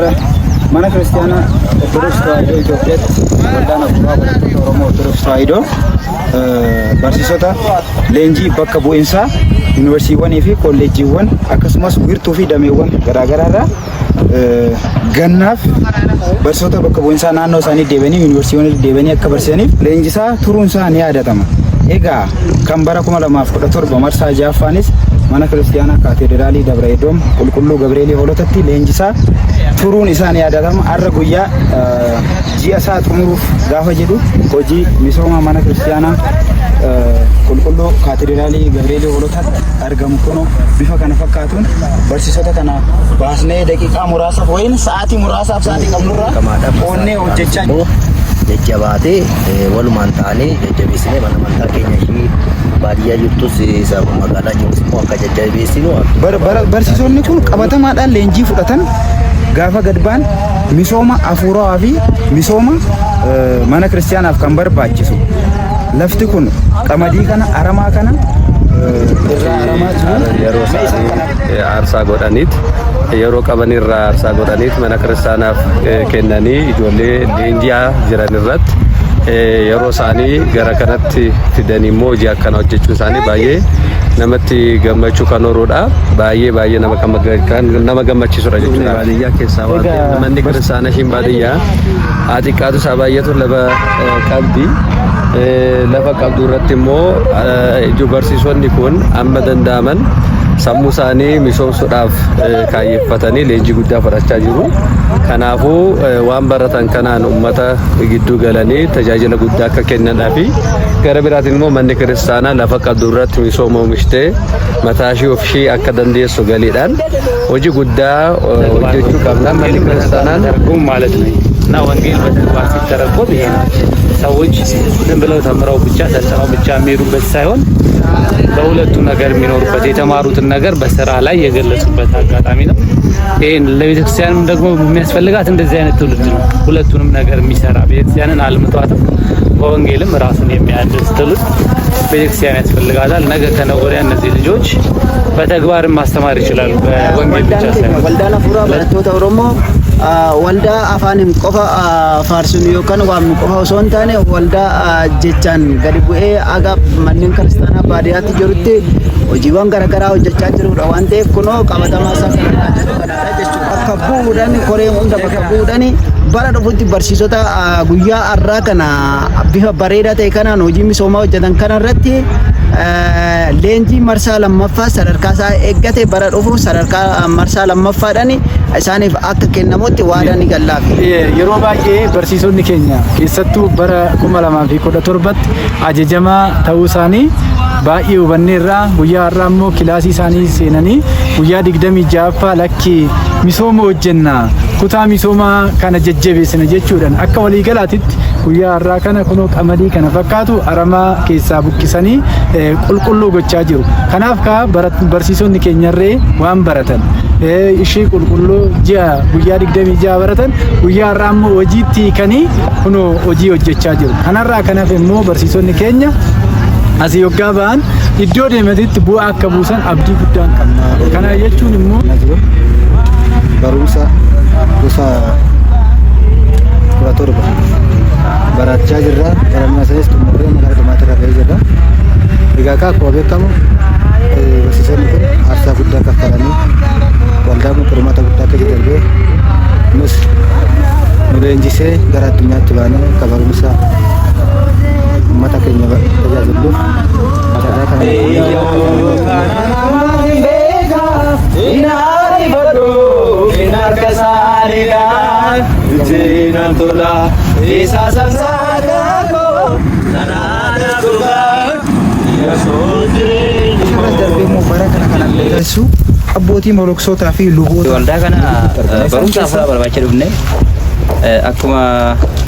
Har'a mana kiristaanaa Ortodoksii Tawaahidoo Itoophiyaatti waldaan afuuraa barattoota Oromoo Ortodoksii Tawaahidoo barsiisota leenjii bakka bu'iinsaa yuunivarsiiwwanii fi kolleejjiiwwan akkasumas wiirtuu fi dameewwan garaagaraa irraa gannaaf barsiisota bakka bu'iinsaa naannoo isaanii deebi'anii yuunivarsiiwwan deebi'anii akka barsiisaniif leenjisaa turuun isaa ni yaadatama. Egaa kan bara 2017 marsaa ja'affaanis mana kiristaanaa kaatedraalii Dabra Edoom Qulqulluu Gabreelii Hoolotatti leenjisaa turuun isaa ni yaadatama. Har'a guyyaa ji'a isaa xumuruuf gaafa jedhu hojii misooma mana kiristaanaa Qulqulluu Kaatedraalii Gabreelii Hoolotaatti argamu kunoo bifa kana fakkaatuun barsiisota kana baasnee daqiiqaa muraasaaf wayin sa'aatii muraasaaf sa'aatii qabnurraa qoonnee hojjechaa Jajjabaatee walumaan taanee jajjabeessinee mana amantaa keenya ishii baadiyyaa jirtus isa magaalaa jirus immoo akka jajjabeessinu. Barsiisonni kun qabatamaadhaan leenjii fudhatan gaafa gad ba'an misooma hafuurawaa fi misooma mana kiristaanaaf kan barbaachisu lafti kun qamadii kana aramaa kana irraa aramaa jiru. Yeroo isaanii aarsaa godhaniit, yeroo qaban irraa aarsaa godhaniit mana kiristaanaaf kennanii ijoollee leenji'aa jiran irratti yeroo isaanii gara kanatti fidanii immoo hojii akkana hojjechuun isaanii baay'ee namatti gammachuu kan horuudha. Baay'ee baay'ee nama kan nama gammachiisudha jechuudha. Baadiyyaa keessaa waan ta'eef manni kiristaana ishiin baadiyyaa haa xiqqaatu isaa baay'atu lafa qabdi. Lafa qabdu irratti immoo ijoo barsiisonni kun amma danda'aman sammuu isaanii misoomsuudhaaf kaayyeffatanii leenjii guddaa fudhachaa jiru. Kanaafuu waan baratan kanaan uummata gidduu galanii tajaajila guddaa akka kennanidhaa fi gara biraatiin immoo manni kiristaanaa lafa qabdu irratti misooma oomishtee mataa ishii ofishii akka dandeessu galiidhaan hojii guddaa hojjechuu qabna. Manni kiristaanaan ትርጉም ማለት ነው እና ወንጌል በተግባር ሲተረጎም ይሄ ነው። ሰዎች ዝም ብለው ተምረው ብቻ ሰልጥነው ብቻ የሚሄዱበት ሳይሆን በሁለቱ ነገር የሚኖሩበት፣ የተማሩትን ነገር በስራ ላይ የገለጹበት አጋጣሚ ነው። ይሄን ለቤተክርስቲያንም ደግሞ የሚያስፈልጋት እንደዚህ አይነት ትውልድ ነው። ሁለቱንም ነገር የሚሰራ፣ ቤተክርስቲያንን አልምቷትም በወንጌልም ራሱን የሚያድስ ትውልድ ቤተክርስቲያን ያስፈልጋታል። ነገ ከነገ ወዲያ እነዚህ ልጆች በተግባርም ማስተማር ይችላሉ፣ በወንጌል ብቻ ሳይሆን። Waldaan Hafuuraa Barattoota Oromoo waldaa afaaniin qofa faarsinu yookaan waamnu qofa osoo hin taane, waldaa jechaan gadi bu'ee haga manneen kiristaanaa baadiyyaatti jirutti hojiiwwan garaagaraa hojjechaa jirudha waan ta'eef, kunoo qabatamaa isaa kan argaa jirru kanadha jechuudha. Bakka bu'uudhaan, koree hunda bakka bu'uudhaan, bara dhufutti barsiisota guyyaa har'aa kana bifa bareedaa ta'e kanaan hojii misoomaa hojjetan kana irratti leenjii marsaa lammaffaa sadarkaa isaa eeggate bara dhufu sadarkaa marsaa lammaffaadhaan isaaniif akka kennamutti waadaa ni gallaafi. Yeroo baay'ee barsiisonni keenya keessattuu bara 2017tti ajajamaa ta'uu isaanii baay'ee hubanneerraa. Guyyaa har'aa immoo kilaasii isaanii seenanii guyyaa 26ffaa lakki misooma hojjenna, kutaa misoomaa kana jajjabeessina jechuudhaan akka waliigalaatitti guyyaa har'aa kana kunoo qamadii kana fakkaatu aramaa keessaa buqqisanii qulqulluu gochaa jiru. Kanaaf kaa barsiisonni keenyarree waan baratan ishii qulqulluu ji'a guyyaa 26 baratan guyyaa har'aa immoo hojiitti hiikanii kunoo hojii hojjechaa jiru. Kanarraa kanaaf immoo barsiisonni keenya asii yoggaa ba'an iddoo deemanitti bu'aa akka buusan abdii guddaan qabna. Kana jechuun immoo Barumsa gosa 17 barachaa jirra. Barannaa sanis xumurree magaalaa dhumaatti irra ga'ee jirra. Egaa akka akkuma beekamu barsiisonni kun aarsaa guddaa kaffalanii waldaan kun qormaata guddaa keessa darbee nus nu leenjisee gara addunyaatti baanee akka barumsa uummata keenya tajaajilluuf carraa kana. Irras darbee immoo bara kana kan taasisu abbootii moloksootaa fi luboota Waldaa kana barumsa hafuuraa barbaacha dhufne. Akkuma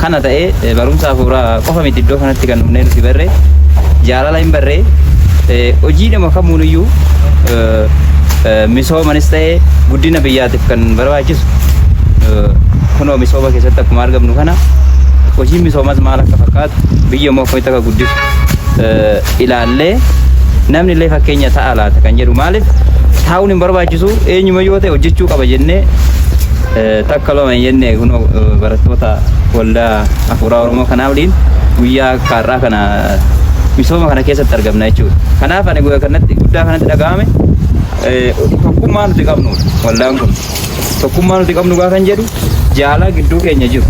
kana ta'ee barumsa hafuuraa qofa miti, iddoo kanatti kan dhufnee nuti barre jaalala hin barree, hojii nama kamuuniyyuu misoomanis ta'ee guddina biyyaatiif kan barbaachisu kunoo misooma keessatti akkuma argamnu kana hojiin misoomas maal akka fakkaatu, biyya immoo akkamitti akka guddisu ilaallee namni illee fakkeenya ta'a laata kan jedhu. Maaliif taa'uun hin barbaachisu, eenyuma yoo ta'e hojjechuu qaba jennee. Takka lama hin jenne kunoo barattoota waldaa hafuuraa Oromoo kanaa waliin guyyaa akka har'aa kana misooma kana keessatti argamna jechuudha. Kanaaf ani guyyaa kanatti guddaa kanatti dhaga'ame tokkummaa nuti qabnudha waldaan kun. Tokkummaa nuti qabnu gaafa hin jedhu jaala gidduu keenya jiru.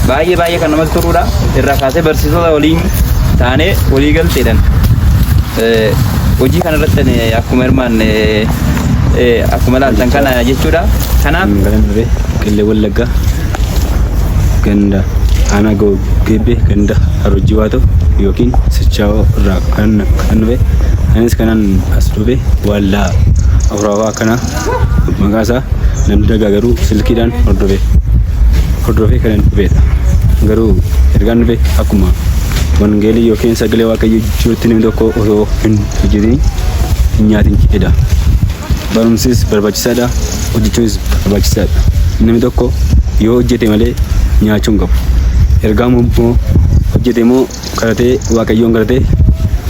Baay'ee baay'ee kan namatti toludha. Irraa kaasee barsiisota waliin taanee walii galteedhaan hojii kana irratti akkuma hirmaanne akkuma ilaaltan kana jechuudha. Kanaaf Kan dhufe Qillee Wallaggaa ganda aanaa Geebbee ganda Harojjii Waatoo yookiin Sichaawoo irraa kan dhufe. Anis kanan as dhufe waldaa afurawaa kana maqaa isaa namni dagaa garuu silkiidhaan hordofee kan dhufedha. Garuu ergaan dhufe akkuma wangeelii yookiin sagalee Waaqayyoo jirutti namni tokko osoo hin hojjetin hin nyaatin jedha. Barumsis barbaachisaadha, hojjechuunis barbaachisaadha. Namni tokko yoo hojjete malee nyaachuu hin qabu. Ergaan immoo hojjete immoo kadhatee Waaqayyoon kadhatee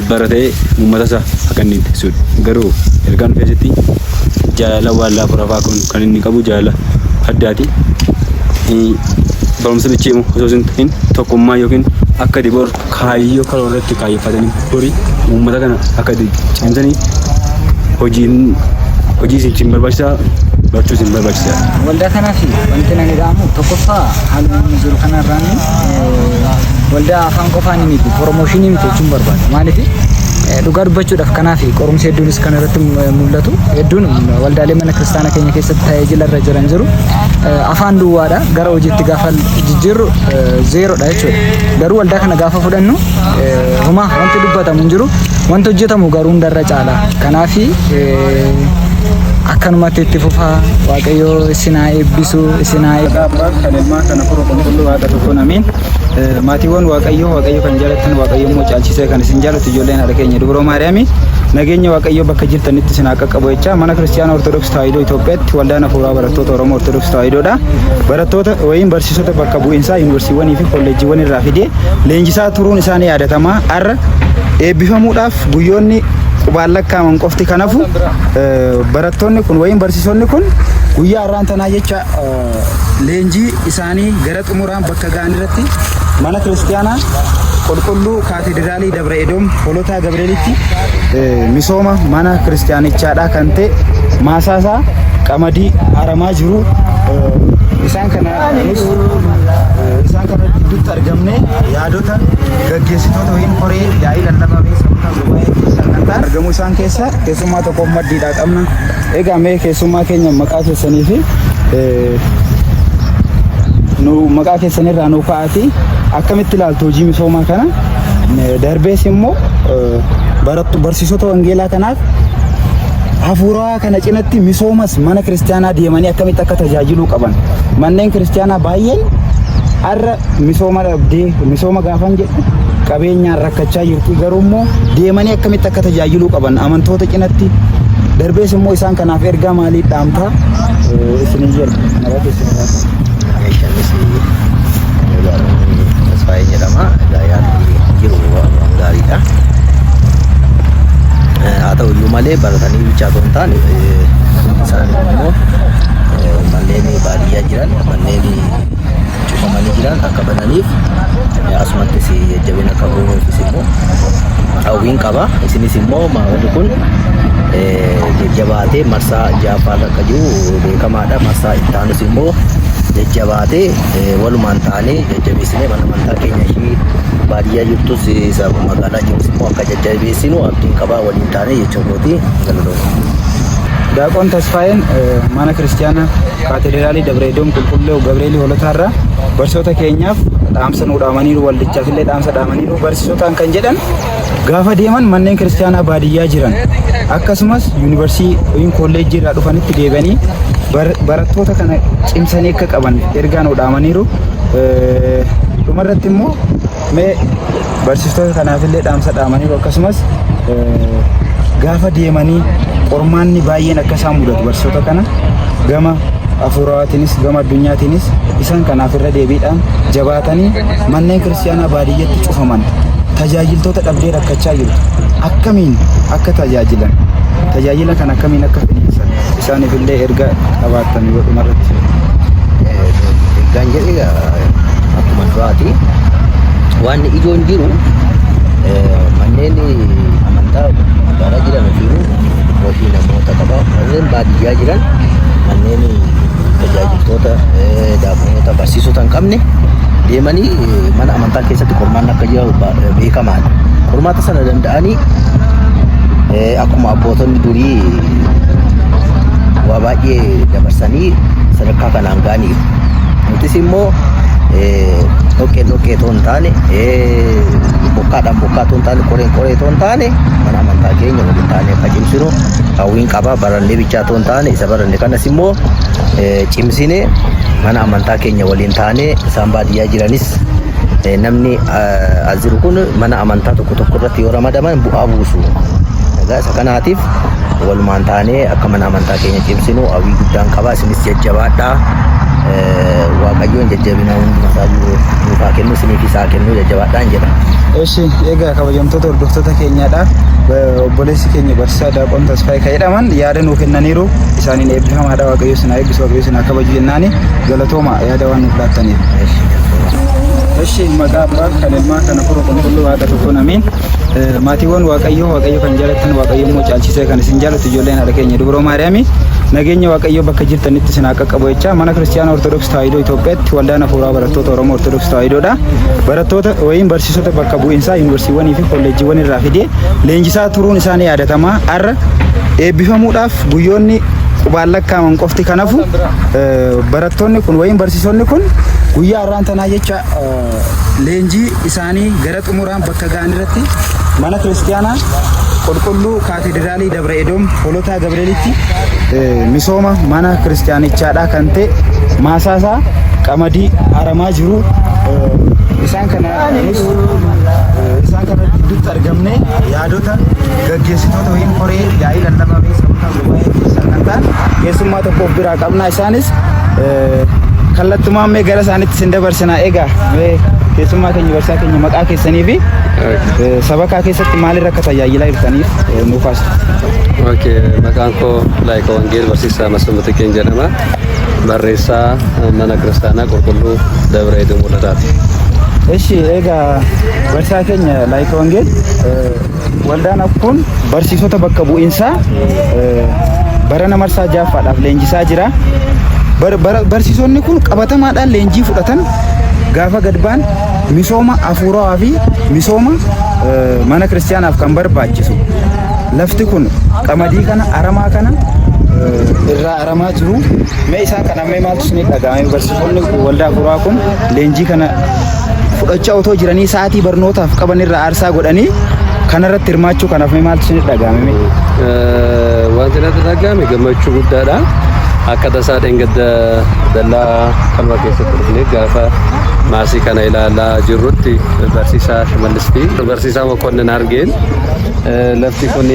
baratee uummata isaa akka inni tiksudha. Garuu ergaan dhufe asitti jaalala waldaa afuraffaa kun kan inni qabu jaalala addaati. Barumsa bicheemu osoo hin ta'in tokkummaa yookiin akka itti bor kaayyoo karoora irratti kaayyeffatanii horii uummata kana akka itti cimsanii hojiin hojii isin barbaachisaa barachuu isin barbaachisaa. Waldaa kanaaf wanti nani dhaamu tokkoffaa haaluma inni jiru kanarraan waldaa afaan qofaan miti promotion miti jechuun barbaada. Maaliif dhugaa dubbachuudhaaf kanaaf qorumsi hedduunis kan irratti mul'atu hedduun waldaalee mana kiristaana keenya keessatti tajaajila irra jiran jiru. Afaan duwwaadha gara hojiitti gaafa jijjiirru zeeroodha jechuudha. Garuu waldaa kana gaafa fudhannu homaa wanti dubbatamu hin jiru wanti hojjetamu garuu hundarra caala. Kanaaf akkanumatti itti fufaa Waaqayyo isin haa eebbisu isin haa Maqaa Abbaa kan Ilmaa kan Hafuura Qulqulluu Waaqa tokkoon amiin. Maatiiwwan Waaqayyoo Waaqayyo kan jaallattan Waaqayyo immoo caalchisee kan isin jaallatu ijoolleen haadha keenya Dubroo Maariyaamii nageenya Waaqayyoo bakka jirtanitti isin haa qaqqabu jecha mana kiristiyaana Ortodoksii Tawaahidoo Itoophiyaatti waldaan hafuuraa barattoota Oromoo Ortodoksii Tawaahidoodha. Barattoota wayiin barsiisota bakka bu'iinsaa yuunivarsiiwwanii fi kolleejjiiwwan irraa fidee leenjisaa turuun isaanii yaadatamaa har'a eebbifamuudhaaf guyyoonni qubaan lakkaa'aman qofti kanafu barattoonni kun wayiin barsiisonni kun guyyaa har'aan tanaa jecha leenjii isaanii gara xumuraan bakka ga'an irratti mana kiristiyaanaa qulqulluu kaatedraalii Dabra Edoom Holotaa Gabreelitti misooma mana kiristiyaanichaadhaa kan ta'e maasaasaa qamadii aramaa jiru isaan kana nus isaan kana gidduutti argamne yaadota gaggeessitoota wayiin koree yaa'ii lallabaa fi sabataa gubaa'ee keessaa kan ta'an argamuu isaan keessa keessummaa tokko maddiidhaa qabna. Egaa mee keessummaa keenya maqaa keessanii fi nu maqaa keessanirraa nu ka'aati akkamitti ilaaltu hojii misoomaa kana darbees immoo barattu barsiisota wangeelaa kanaaf hafuurawaa kana cinatti misoomas mana kiristaanaa deemanii akkamitti akka tajaajiluu qaban manneen kiristaanaa baay'een har'a misooma dhabdee misooma gaafan jedhu qabeenyaan rakkachaa jirti garuu immoo deemanii akkamitti akka tajaajiluu qaban amantoota cinatti darbees immoo isaan kanaaf ergaa maalii dhaamtaa isinin jedha maqaa keessan. Meeshaanis Tasfaayee jedhama. Egaa yaadni jiru waan gaariidha. Haa ta'u iyyuu malee baratanii bichaa otoo hin taane isaan immoo manneen baadiyyaa jiran manneen cufamanii jiran akka bananiif asumattis jajjabina akka goonuufis immoo hawwiin qaba. Isinis immoo maamilli kun jajjabaatee marsaa ja'affaa akka jiru beekamaadha. Marsaa itti aanus immoo jajjabaatee walumaan taanee jajjabeessinee mana amantaa keenya ishii baadiyyaa jirtus isa magaalaa jirus immoo akka jajjabeessinu abdiin qabaa waliin taanee jechuun kooti galatooma. Daaqoon Tasfaayeen mana kiristiyaana kaatedraalii Dabra Edoom Qulqulluu Gabreelii Holotaarraa barsiisota keenyaaf dhaamsa nuu dhaamaniiru waldichaaf illee dhaamsa dhaamaniiru barsiisotaan kan jedhan gaafa deeman manneen kiristiyaanaa baadiyyaa jiran akkasumas yuunivarsiitii kolleejjii irraa dhufanitti deebi'anii barattoota kana cimsanii akka qaban ergaa nuu dhaamaniiru. Dhumarratti immoo mee barsiistota kanaaf illee dhaamsa dhaamaniiru akkasumas gaafa deemanii qormaanni baay'een akka isaan mudatu barsiisota kana gama hafuuraatiinis gama addunyaatiinis isaan kanaaf irra deebiidhaan jabaatanii manneen kiristiyaanaa baadiyyatti cufaman tajaajiltoota dhabdee rakkachaa jirtu akkamiin akka tajaajilan tajaajila kan akkamiin akka finiinsan isaaniif illee erga qabaattan yoo dhumarratti. Ergaan jedhe akkuma duraati. Waan ijoon jiru manneen amantaa magaalaa jiran ofiinuu hojii namoota qaba. Warreen baadiyyaa jiran manneen tajaajiltoota, daaqonoota, barsiisota hin qabne deemanii mana amantaa keessatti qormaanni akka jiru beekamaadha. Qormaata sana danda'anii akkuma abbootonni durii waa baay'ee dabarsanii sadarkaa kanaan ga'aniif. Nutis immoo dhoqqeen dhoqqee otoo hin taane, bokkaadhaan bokkaa otoo hin taane, qoreen qoree otoo hin taane, mana amantaa keenya waliin taanee akka cimsinu hawwiin qaba. Barannee bichaa otoo hin taane, isa baranne kanas immoo cimsine mana amantaa keenya waliin taanee, isaan baadiyyaa jiranis, namni as jiru kun mana amantaa tokko tokko irratti yoo ramadaman bu'aa buusu. Egaa isa kanaatiif walumaan taanee akka mana amantaa keenya cimsinu hawwii guddaan qaba. Isinis jajjabaadhaa. Waaqayyoon jajjabina hunduma isaa nuuf haa kennu, isiniifis haa kennu, jajjabaadhaan jedha. Eshi, egaa kabajamtoota hordoftoota keenyaadha. Obboleessi keenya barsiisaa Daaqoon Tasfaayee kan jedhaman yaada nuu kennaniiru. Isaaniin eebbifamaadha. Waaqayyo isin haa eebbisu, Waaqayyo isin haa kabaju jennaani. Galatooma yaada waan nuuf laattaniif. Eshi, maqaa abbaa kan ilmaa kan hafuura qulqulluu Waaqa tokkoon amiin. Maatiiwwan Waaqayyoo, Waaqayyo kan jaallattan, Waaqayyo immoo caalchisee kan isin jaallatu, ijoolleen haadha keenya Dubroo Maariyaamii, nageenya Waaqayyoo bakka jirtanitti isin haa qaqqabu jecha, mana kiristiyaana Ortodoksii Tawaahidoo Itoophiyaatti waldaan hafuuraa barattoota Oromoo Ortodoksii Tawaahidoodha. Barattoota wayiin barsiisota bakka bu'iinsaa yuunivarsiiwwanii fi kolleejjiiwwan irraa fidee leenjisaa turuun isaanii yaadatama. Har'a eebbifamuudhaaf guyyoonni qubaan lakkaa'aman qofti kanafu barattoonni kun wayiin barsiisonni kun guyyaa har'aan tanaa jecha leenjii isaanii gara xumuraan bakka ga'an irratti mana kiristiyaanaa qulqulluu kaatedraalii Dabra Edoom Holotaa Gabreelitti misooma mana kiristiyaanichaadhaa kan ta'e maasaasaa qamadii aramaa jiru isaan kana isaan kana gidduutti argamne yaadota gaggeessitoota wayiin koree yaa'ii lallabaa fi sabakaa gubaa'ee keessaa kan ta'an keessummaa tokko of biraa qabna. Isaanis kallattumaan mee gara isaanitti isin dabarsinaa. Egaa mee keessummaa keenya, barsiisaa keenya, maqaa keessanii fi sabakaa keessatti maalirra akka tajaajilaa jirtaniif nuu kaastu. Okay, maqaan koo Laayika Wangeel Barsiisaa Masfin Xiqqeen jedhama. Barreessaa mana kiristaanaa qulqulluu Dabra Edoom Mul'ataati. Eshi, egaa barsiisaa keenya Laayika Wangeel, waldaan kun barsiisota bakka bu'iinsaa barana marsaa ja'affaadhaaf leenjisaa jira. Barsiisonni kun qabatamaadhaan leenjii fudhatan gaafa gad ba'an misooma hafuurawaa fi misooma mana kiristaanaaf kan barbaachisu. Lafti kun qamadii kana aramaa kana irraa aramaa jiru. Mee isaan kana mee maaltu isinii dhaga'ame? Barsiisonni waldaa hafuuraa kun leenjii kana fudhachaa otoo jiranii sa'aatii barnootaaf qaban irraa aarsaa godhanii kanarratti hirmaachuu kanaaf mee maaltu isinii dhaga'ame mee? Wanti natti dhaga'ame gammachuu guddaadha. Akka tasaa dheengadda dallaa kanuma keessatti dhufnee gaafa maasii kana ilaalaa jirrutti barsiisaa Shimallis fi barsiisaa Mokonnin argeen, lafti kun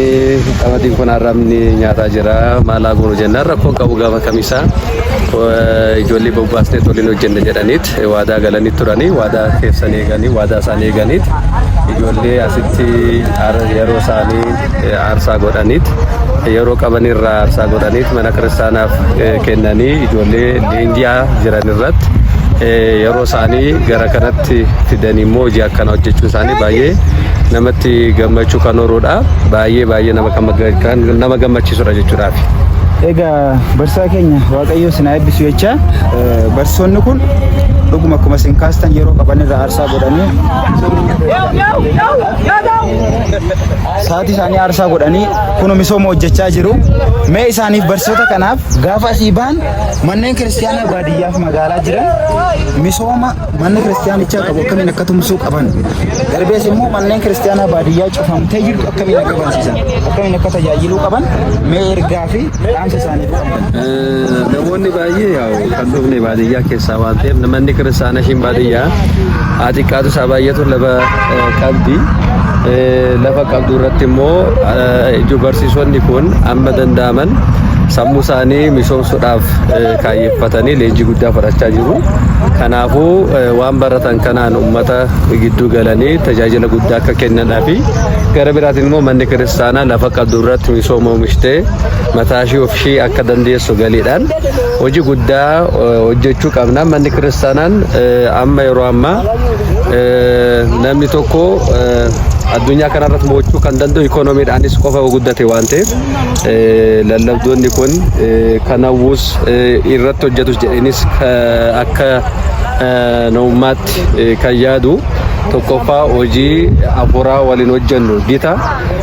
qamadiin kun haramni nyaataa jira, maal haa goonu jennaan, rakkoon qabu, gaafa kamisaa ijoollee bobbaasnee waliin hojjenna jedhaniit waadaa galanii turanii, waadaa keessan eeganii, waadaa isaanii eeganiit ijoollee asitti yeroo isaanii aarsaa godhaniit, yeroo qaban irraa aarsaa godhaniit mana kiristaanaaf kennanii ijoollee leenji'aa jiran irratti yeroo isaanii gara kanatti fidanii immoo hojii akkana hojjechuun isaanii baay'ee namatti gammachuu kan horuudha. Baay'ee baay'ee kan nama gammachiisudha jechuudhaaf. Egaa barsiisaa keenya, Waaqayyo isin haa eebbisu jecha, barsiisonni kun dhuguma akkuma isin kaastan yeroo qaban irraa aarsaa godhanii, sa'aatii isaanii aarsaa godhanii kun misooma hojjechaa jiru. Mee isaaniif, barsiisota kanaaf, gaafa asii ba'an manneen kiristaanaa baadiyyaa fi magaalaa jiran misooma manni kiristaanichaa qabu akkamiin akka tumsuu qaban, darbees immoo manneen kiristaanaa baadiyyaa cufamtee jirtu akkamiin akka barsiisan, akkamiin akka tajaajiluu qaban, mee ergaa fi dhaamsa isaaniif qaban. Namoonni baay'ee yaa'u kan dhufne baadiyyaa keessaa waan ta'eef, manni kiristaanaa ishiin baadiyyaa haa xiqqaatu isaa baay'atu lafa qabdi. Lafa qabdu irratti immoo ijoo barsiisonni kun amma danda'aman Sammuu isaanii misoomsuudhaaf kaayyeffatanii leenjii guddaa fudhachaa jiru. Kanaafuu waan baratan kanaan uummata gidduu galanii tajaajila guddaa akka kennanidhaa fi gara biraatiin immoo manni kiristaanaa lafa qabdu irratti misooma oomishtee mataa ishee ofishee akka dandeessu galiidhaan hojii guddaa hojjechuu qabna. Manni kiristaanaan amma yeroo ammaa namni tokko addunyaa kanarratti mo'achuu kan danda'u ikoonomiidhaanis qofa guddate waan ta'eef, lallabdoonni kun kan hawwus irratti hojjetus jedheenis akka namummaatti kan yaadu, tokkoffaa hojii afuuraa waliin hojjennu gita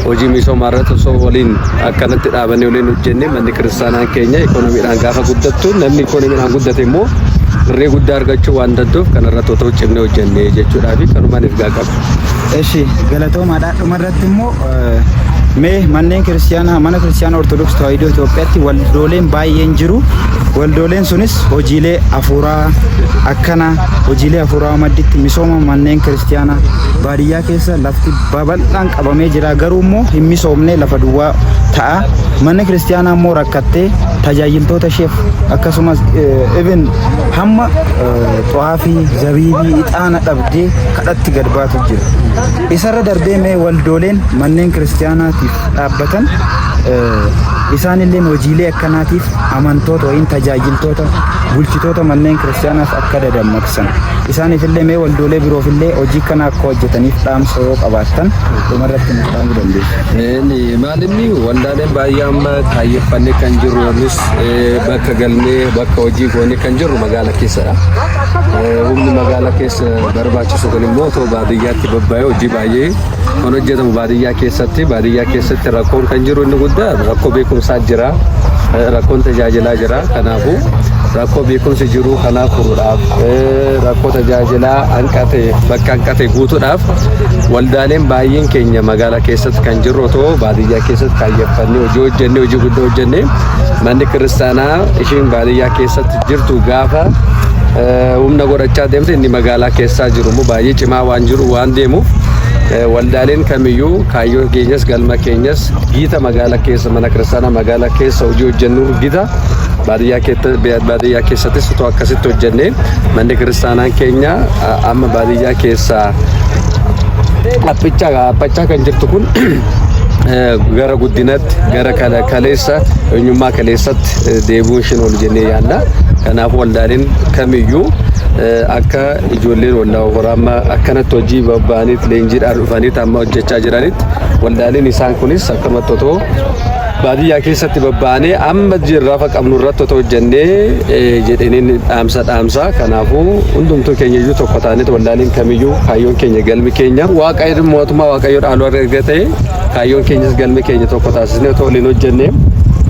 hojii misoomaa irratti osoo waliin akkanatti dhaabannee waliin hojjenne, manni kiristaanaa keenya ikoonomiidhaan gaafa guddattu, namni ikoonomiidhaan guddate immoo hirree guddaa argachuu waan danda'uuf, kanarratti otoo cimnee hojjenne jechuudhaa fi kanumaan ergaa qaba. Eshi, galatoomaadha. Dhumarratti immoo mee manneen kiristaanaa, mana kiristaanaa Ortodoksii Tawaahidoo Itoophiyaatti waldooleen baay'een jiru. Waldooleen sunis hojiilee afuuraa akkana, hojiilee afuuraa madditti misooma manneen kiristaanaa baadiyyaa keessa lafti babal'aan qabamee jira, garuu immoo hin misoomne, lafa duwwaa ta'a. Manni kiristaanaa immoo rakkattee tajaajiltoota isheef akkasumas even hamma xaafii, zabiibii, ixaana dhabdee kadhatti gad baatu jira. Isarra darbee mee waldooleen manneen kiristaanaatiif dhaabbatan isaanilleen hojiilee akkanaatiif amantoota wayin tajaajiltoota, bulchitoota manneen kiristaanaaf akka dadammaqsan, isaaniifillee mee waldoolee biroofillee hojii kana akka hojjetaniif dhaamsa yoo qabaattan dhumarratti nuuf dhaamuu dandeessu. Maalinni waldaaleen baay'ee amma kaayyeffannee kan jirru yookiis bakka galmee bakka hojii goonee kan jirru magaala keessadha. Humni magaala keessa barbaachisu kun immoo otoo baadiyyaatti bobba'ee hojii baay'ee kan hojjetamu baadiyyaa keessatti. Baadiyyaa keessatti rakkoon kan jiru inni guddaa rakkoo beekumsaa jira, rakkoon tajaajilaa jira. Kanaafuu rakkoo beekumsi jiru kanaaf furuudhaaf, rakkoo tajaajilaa hanqate bakka hanqate guutuudhaaf, waldaaleen baay'een keenya magaalaa keessatti kan jirru otoo baadiyyaa keessatti kaayyeffannee hojii hojjennee, hojii guddaa hojjennee, manni kiristaanaa ishiin baadiyyaa keessatti jirtu gaafa humna godhachaa deemte, inni magaalaa keessaa jiru immoo baay'ee cimaa waan jiru waan deemuuf, waldaaleen kamiyyuu kaayyoo keenyas galma keenyas giita magaalaa keessa, mana kiristaanaa magaalaa keessa hojii hojjennu gita baadiyyaa keessattis otoo akkasitti hojjennee, manni kiristaanaa keenya amma baadiyyaa keessaa haphachaa kan jirtu kun gara guddinatti, gara kaleessa eenyummaa kaleessatti deebi'uun ishiin oolu jennee yaadna. Kanaaf waldaaleen kamiyyuu akka ijoolleen waldaa horaa akkanatti hojii babba'aniit leenjiidhaan dhufaniit amma hojjechaa jiranitti, waldaaleen isaan kunis akkanumatti otoo baadiyyaa keessatti babba'anii amma jirrafa qabnu irratti otoo hojjennee jedhaniin dhaamsa dhaamsa. Kanaafuu hundumtuu keenya iyyuu tokko taaneet waldaaleen kamiyyuu kaayyoon keenya galmi keenya Waaqayyo mootummaa Waaqayyoo dhaaluu erga ta'e, kaayyoon keenyas galmi keenya tokko taasisnee otoo waliin hojjennee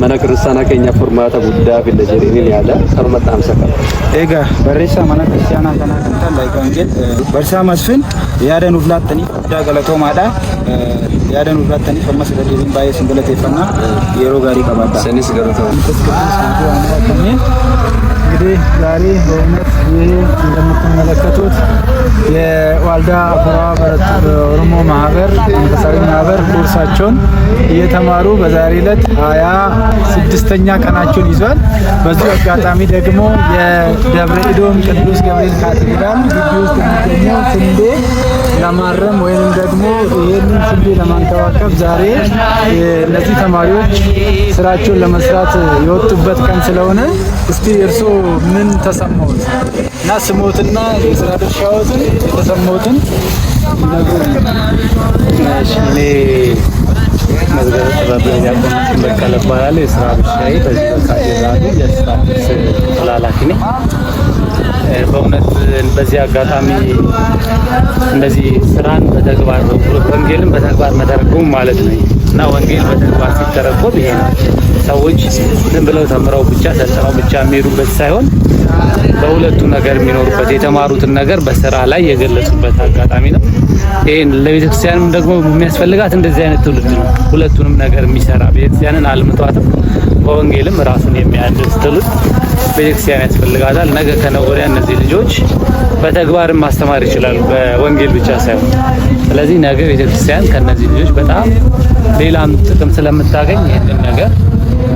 mana kiristaanaa keenyaaf furmaata guddaa fidna jedhaniin yaada, kanuma dhaamsa qaba. Egaa barreessaa mana kiristaanaa kanaa kan ta'an Laayika Wangeel Barsiisaa Masfin, yaada nuuf laattaniif guddaa galatoomaadha. Yaada nuuf laattaniif ammas irra deebiin baay'ee isin galateeffanna. Yeroo gaarii qabaadha. Isinis galatoomaa. እንግዲህ ዛሬ በእውነት ይህ እንደምትመለከቱት የዋልዳ አፎራ ኦሮሞ ማህበር መንፈሳዊ ማህበር ኮርሳቸውን እየተማሩ በዛሬ ዕለት 26ኛ ቀናቸውን ይዟል። በዚሁ አጋጣሚ ደግሞ የደብረ ኤዶም ቅዱስ ገብርኤል ካቴድራል ግቢ ውስጥ የሚገኘው ስንዴ ለማረም ወይንም ደግሞ ይህንን ስንዴ ለማንከባከብ ዛሬ እነዚህ ተማሪዎች ስራቸውን ለመስራት የወጡበት ቀን ስለሆነ እስቲ እርስዎ ምን ተሰማዎት እና ስሞትና የስራ ድርሻዎትን የተሰማዎትን ይነግሩን። እሺ፣ እኔ መዝገበ ጥበብ ዲያቆን በቀለ እባላለሁ። የስራ ድርሻዬ በዚህ በካቴድራሉ የስታቲስቲክስ ክፍል ኃላፊ ነኝ። በእውነት በዚህ አጋጣሚ እንደዚህ ስራን በተግባር፣ ወንጌልን በተግባር መተርጎም ማለት ነው እና ወንጌል በተግባር ሲተረጎም ይሄ ነው። ሰዎች ዝም ብለው ተምረው ብቻ ሰልጥነው ብቻ የሚሄዱበት ሳይሆን በሁለቱ ነገር የሚኖሩበት፣ የተማሩትን ነገር በስራ ላይ የገለጹበት አጋጣሚ ነው። ይሄን ለቤተክርስቲያንም ደግሞ የሚያስፈልጋት እንደዚህ አይነት ትውልድ ነው። ሁለቱንም ነገር የሚሰራ፣ ቤተክርስቲያንን አልምቷትም በወንጌልም ራሱን የሚያድስ ትውልድ ቤተክርስቲያን ያስፈልጋታል። ነገ ከነገ ወዲያ እነዚህ ልጆች በተግባርም ማስተማር ይችላሉ፣ በወንጌል ብቻ ሳይሆን። ስለዚህ ነገ ቤተክርስቲያን ከነዚህ ልጆች በጣም ሌላም ጥቅም ስለምታገኝ ይህንን ነገር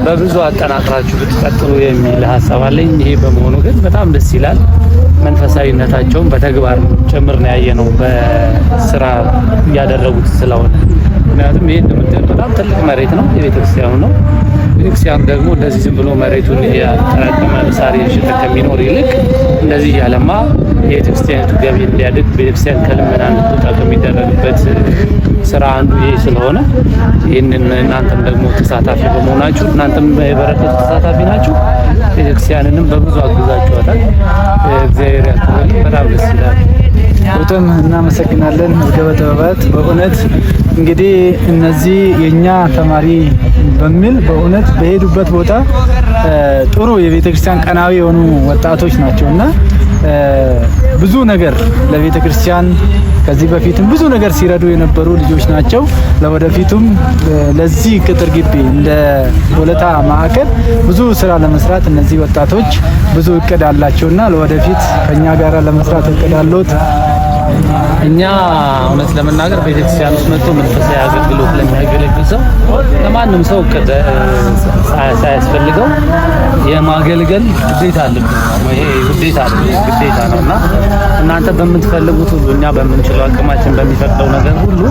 በብዙ አጠናክራችሁ ብትቀጥሉ የሚል ሀሳብ አለኝ። ይሄ በመሆኑ ግን በጣም ደስ ይላል። መንፈሳዊነታቸውን በተግባር ጭምር ነው ያየነው በስራ እያደረጉት ስለሆነ። ምክንያቱም ይሄ እንደምታዩት በጣም ትልቅ መሬት ነው፣ የቤተክርስቲያኑ ነው። ቤተክርስቲያኑ ደግሞ እንደዚህ ዝም ብሎ መሬቱን እያጠራቀመ ሳር እየሸጠ ከሚኖር ይልቅ እንደዚህ እያለማ የቤተክርስቲያኒቱ ገቢ እንዲያድግ፣ ቤተክርስቲያን ከልመና እንድትወጣ ከሚደረግበት ስራ አንዱ ይሄ ስለሆነ ይህንን እናንተም ደግሞ ተሳታፊ በመሆናችሁ እናንተም የበረከቱ ተሳታፊ ናችሁ። ቤተክርስቲያንንም በብዙ አግዛችኋታል። እግዚአብሔር ያክብርልኝ። በጣም ደስ ይላል። በጣም እናመሰግናለን መዝገበ ጥበባት። በእውነት እንግዲህ እነዚህ የኛ ተማሪ በሚል በእውነት በሄዱበት ቦታ ጥሩ የቤተክርስቲያን ቀናዊ የሆኑ ወጣቶች ናቸው እና ብዙ ነገር ለቤተ ክርስቲያን ከዚህ በፊትም ብዙ ነገር ሲረዱ የነበሩ ልጆች ናቸው። ለወደፊቱም ለዚህ ቅጥር ግቢ እንደ ሆለታ ማዕከል ብዙ ስራ ለመስራት እነዚህ ወጣቶች ብዙ እቅድ አላቸውና ለወደፊት ከኛ ጋር ለመስራት እቅድ አለዎት? እኛ እውነት ለመናገር ቤተክርስቲያን ውስጥ መጥቶ መንፈሳዊ አገልግሎት ለሚያገለግል ሰው፣ ለማንም ሰው እቅድ ሳያስፈልገው የማገልገል ግዴታ አለብን። ይሄ ግዴታ አለ ግዴታ ነው እና እናንተ በምትፈልጉት ሁሉ፣ እኛ በምንችለው፣ አቅማችን በሚፈቅደው ነገር ሁሉ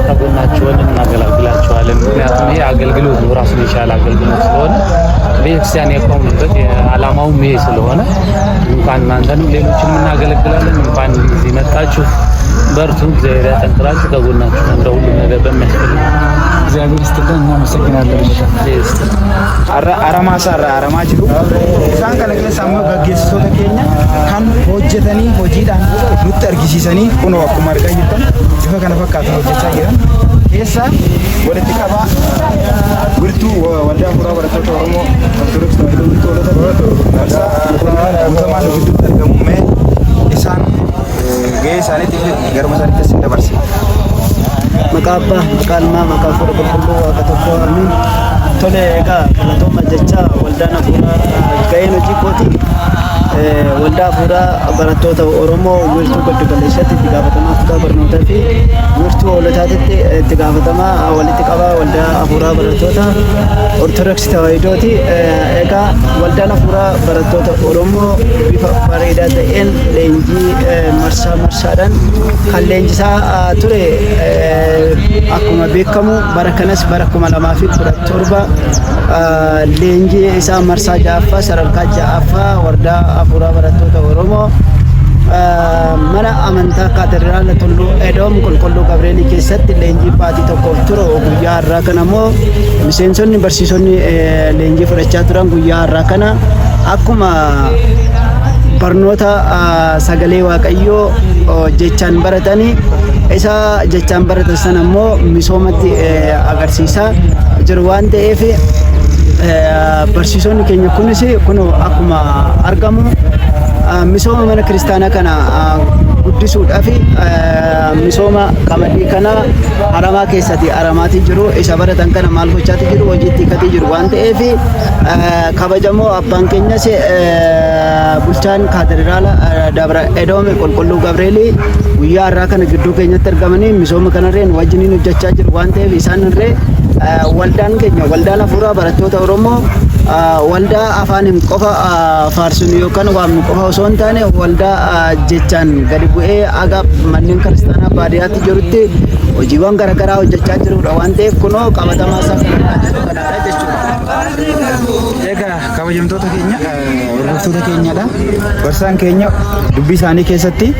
ከጎናችሁ ሆነን እናገለግላችኋለን። ምክንያቱም ይሄ አገልግሎት ነው፣ ራሱን የቻለ አገልግሎት ስለሆነ፣ ቤተክርስቲያን የቆምንበት ዓላማውም ይሄ ስለሆነ እንኳን እናንተንም ሌሎችንም እናገለግላለን። እንኳን እዚህ መጣችሁ። በርቱ፣ እግዚአብሔር ያጠንክራችሁ። ከጎናችሁ ነን ለሁሉም ነገር በሚያስፈልግ። እግዚአብሔር ይስጥልን። እናመሰግናለን። Aramaa isaarraa aramaa jiru. Isaan kana keessa ammoo gaggeessitoota keenya kan hojjetanii hojiidhaan nutti argisiisanii kunoo akkuma argaa jirtan bifa kana fakkaatan hojjechaa jiran keessa walitti qabaa wirtuu waldaa afuuraa barattoota Oromoo Ortodoksii Tawaahidoo Wirtuu Hoolota Barsaa Guutamaa nu gidduutti argamu, mee isaan gahee isaaniitiif garuma isaaniitti isin dabarse. Maqaa Abbaa, maqaa Ilmaa, maqaa Hafuura Qulqulluu, Waaqa tokko, amiin. Tole, egaa galatooma jecha waldaan hafuuraa gaheen hojii kooti. Waldaa hafuuraa barattoota Oromoo wiirtuu giddu galeessatti itti gaafatamaa kutaa barnootaa fi wiirtuu hoolotaatitti itti gaafatamaa walitti qabaa waldaa hafuuraa barattoota Ortodoksii Tawaahidooti. Egaa waldaan hafuuraa barattoota Oromoo bifa bareedaa ta'een leenjii marsaa marsaadhaan kan leenjisaa ture akkuma beekamu bara kanas bara 2017 leenjii isaa marsaa ja'affaa, sadarkaa ja'affaa waldaa hafuuraa barattoota Oromoo mana amantaa Kaatedraala Tulluu Edoom Qulqulluu Gabreelii keessatti leenjii baatii tokkoof ture, guyyaa har'aa kana immoo miseensonni barsiisonni leenjii fudhachaa turan guyyaa har'aa kana akkuma barnoota sagalee Waaqayyoo jechaan baratanii, isa jechaan baratan sana immoo misoomatti agarsiisaa jiru waan ta'eef, barsiisonni keenya kunis kun akkuma argamu misooma mana kiristaanaa kana guddisuudhaaf misooma qamadii kana haramaa keessatti haramaatii jiru. Isa baratan kana maal gochaati jiru? Hojiitti hiikatii jiru waan ta'eef, kabajamoo abbaan keenyas bulchaan kaatedraala Dabra Edoom Qulqulluu Gabreelii guyyaa har'aa kana gidduu keenyatti argamanii misooma kanarree nu wajjiniin hojjechaa jiru waan ta'eef, isaan irree waldaan keenya waldaan hafuuraa barattoota Oromoo waldaa afaaniin qofa faarsinu yookaan waamnu qofa osoo hin taane, waldaa jechaan gadi bu'ee aga manneen kiristaanaa baadiyyaatti jirutti hojiiwwan garaagaraa hojjechaa jirudha waan ta'eef, kunoo qabatamaa isaa kan argaa jirru kanadha jechuudha. Egaa kabajamtoota keenya, hordoftoota keenyadha. Barsaan keenya dubbii isaanii keessatti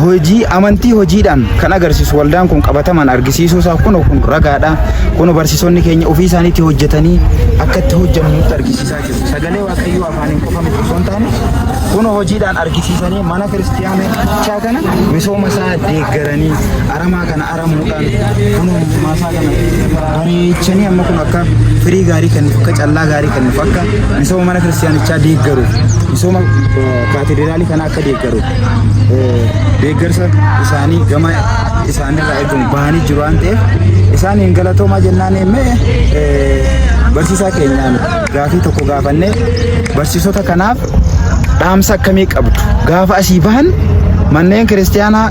hojii amantii hojiidhaan kan agarsiisu waldaan kun qabataman argisiisuu isaa kun ragaadha. Kun barsiisonni keenya ofii isaaniitti hojjetanii akka itti hojjennu nutti argisiisaa jiru. Sagalee Waaqayyoo afaaniin qofa miti osoo hin taane, kun hojiidhaan argisiisanii mana kiristiyaanichaa kana misooma isaa deeggaranii, aramaa kana aramuudhaan, kun maasaa kana bareechanii, amma kun akka firii gaarii kennuuf, akka callaa gaarii kennuuf, akka misooma mana kiristiyaanichaa deeggaruuf, misooma kaatedraalii kana akka deeggaruuf deeggarsa isaanii gama isaanirraa eegamu bahanii jiru waan ta'eef, isaaniin galatoomaa jennaan. Mee barsiisaa keenyaan gaafii tokko gaafannee, barsiisota kanaaf dhaamsa akkamii qabdu? Gaafa asii bahan manneen kiristiyaanaa